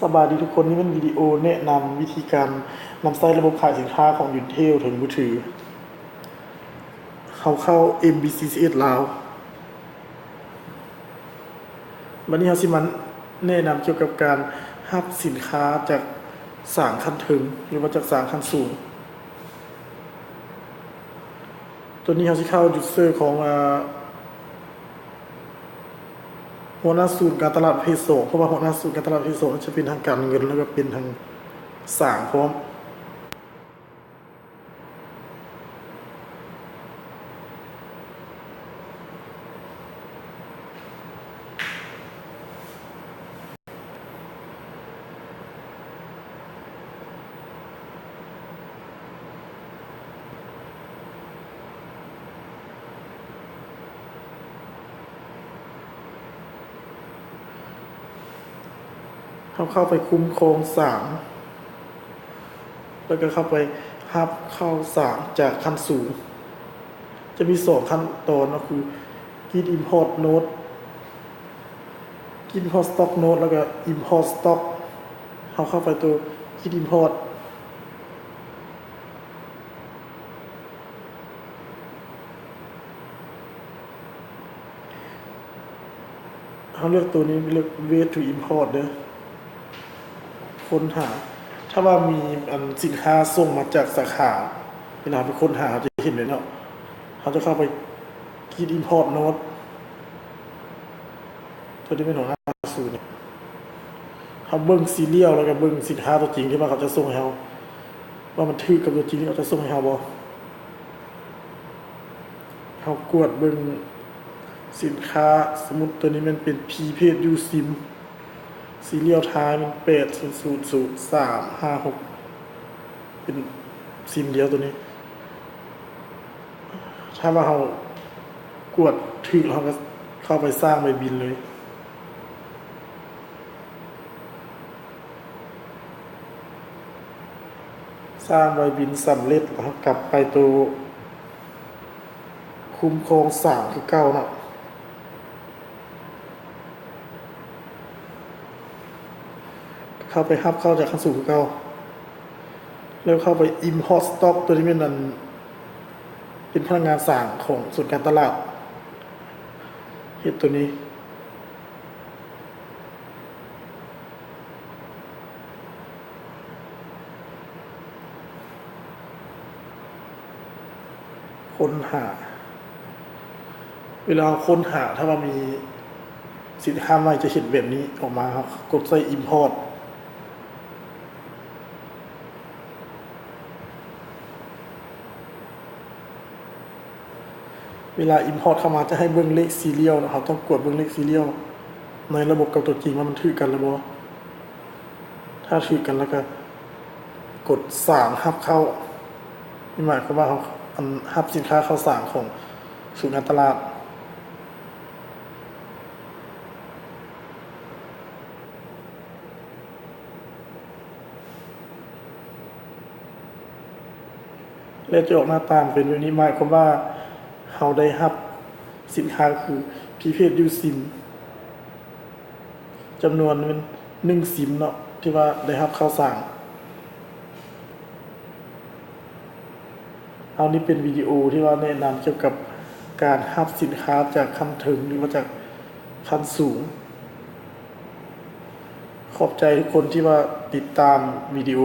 ສະບາຍດີທຸກຄົນ, ນີ້ແມ່ນວິດີໂອແນະນຳວິທີການນຳໃຊ້ລະບົບຂາຍສິນຄ້າຂອງຢູນເທວເທິງມືຖື. ເຮົາເຂົ້າເອັມບີຊີຊີເອັດລາວ. ບັດນີ້ເຮົາຊິມາແນະນຳກ່ຽວກັບການຮັບສິນຄ້າຈາກສາງຂັ້ນເທິງ ຫຼືວ່າຈາກສາງຂັ້ນສູງ. ໂຕນີ້ເຮົາຊິເຂົ້າຢູເຊີຂອງ ອາ ຫົວໜ້າສູນການຕະຫຼາດເພດສອງ ເພາະວ່າຫົວໜ້າສູນການຕະຫຼາດເພດສອງ ຈະເປັນທາງການເງິນ ແລ້ວກໍເປັນທາງສາງພ້ອມ. ເຮົາເຂົ້າໄປຄຸ້ມຄອງສາງ ແລ້ວກໍເຂົ້າໄປຮັບເຂົ້າສາງຈາກຂັ້ນສູງ. ຈະມີສອງຂັ້ນຕອນເນາະ ຄື Git Import Node, Git Import Stock Node ແລ້ວກໍ Import Stock. ເຮົາເຂົ້າໄປໂຕ Git Import. ເຮົາເລືອກໂຕນີ້ ເລືອກ Wait to Import ເດີ ຄົ້ນຫາ. ຖ້າວ່າມີອັນສິນຄ້າສົ່ງມາຈາກສາຂາ ເວລາເຮົາໄປຄົ້ນຫາ ເຮົາຈະເຫັນເລີຍເນາະ. ເຮົາຈະເຂົ້າໄປ Git Import Node. ໂຕນີ້ແມ່ນຫົວໜ້າສູນ. ເຮົາເບິ່ງ serial ແລ້ວກໍເບິ່ງສິນຄ້າຕົວຈິງທີ່ວ່າເຂົາຈະສົ່ງໃຫ້ເຮົາ ວ່າມັນຖືກກັບຕົວຈິງທີ່ເຂົາຈະສົ່ງໃຫ້ເຮົາບໍ່. ເຮົາກວດເບິ່ງສິນຄ້າ, ສົມມຸດໂຕນີ້ແມ່ນເປັນ Prepaid Use SIM, serial type ແມ່ນແປດສູນສູນສາມຫ້າຫົກ ເປັນ SIM ດຽວໂຕນີ້. ຖ້າວ່າເຮົາກວດຖືກ ເຮົາກໍເຂົ້າໄປສ້າງໃບບິນເລີຍ. ສ້າງໃບບິນສຳເລັດ ເຮົາກັບໄປໂຕຄຸ້ມຄອງສາງຄືເກົ່າເນາະ. ເຂົ້າໄປຮັບເຂົ້າຈາກຂັ້ນສູງຄືເກົ່າ ແລ້ວເຂົ້າໄປ Import Stock ໂຕນີ້ແມ່ນອັນ ເປັນພະນັກງານສາງຂອງສູນການຕະຫຼາດ ເຮັດໂຕນີ້. ຄົ້ນຫາ ເວລາເຮົາຄົ້ນຫາ ຖ້າວ່າມີສິນຄ້າໃໝ່ຈະເຫັນແບບນີ້ອອກມາ, ເຮົາກົດໃສ່ Import. ເວລາ Import ເຂົ້າມາ ຈະໃຫ້ເບິ່ງເລກ serial ເນາະ, ເຮົາຕ້ອງກວດເບິ່ງເລກ serial ໃນລະບົບກັບຕົວຈິງວ່າມັນຖືກກັນຫຼືບໍ່. ຖ້າຖືກກັນແລ້ວກໍກົດສາມຮັບເຂົ້າ. ນີ້ໝາຍຄວາມວ່າເຮົາ ອັນ ຮັບສິນຄ້າເຂົ້າສາງຂອງສູນການຕະຫຼາດ. ແລະ ຈະອອກໜ້າຕາເປັນແບບນີ້, ໝາຍຄວາມວ່າເຮົາໄດ້ຮັບສິນຄ້າຄື Prepaid Use SIM ຈຳນວນແມ່ນໜຶ່ງ SIM ເນາະ ທີ່ວ່າໄດ້ຮັບເຂົ້າສາງ. ເອົາ ນີ້ເປັນວິດີໂອທີ່ວ່າແນະນຳກ່ຽວກັບການຮັບສິນຄ້າຈາກຂັ້ນເທິງ ຫຼືວ່າຈາກຂັ້ນສູງ. ຂອບໃຈທຸກຄົນທີ່ວ່າຕິດຕາມວິດີໂອ.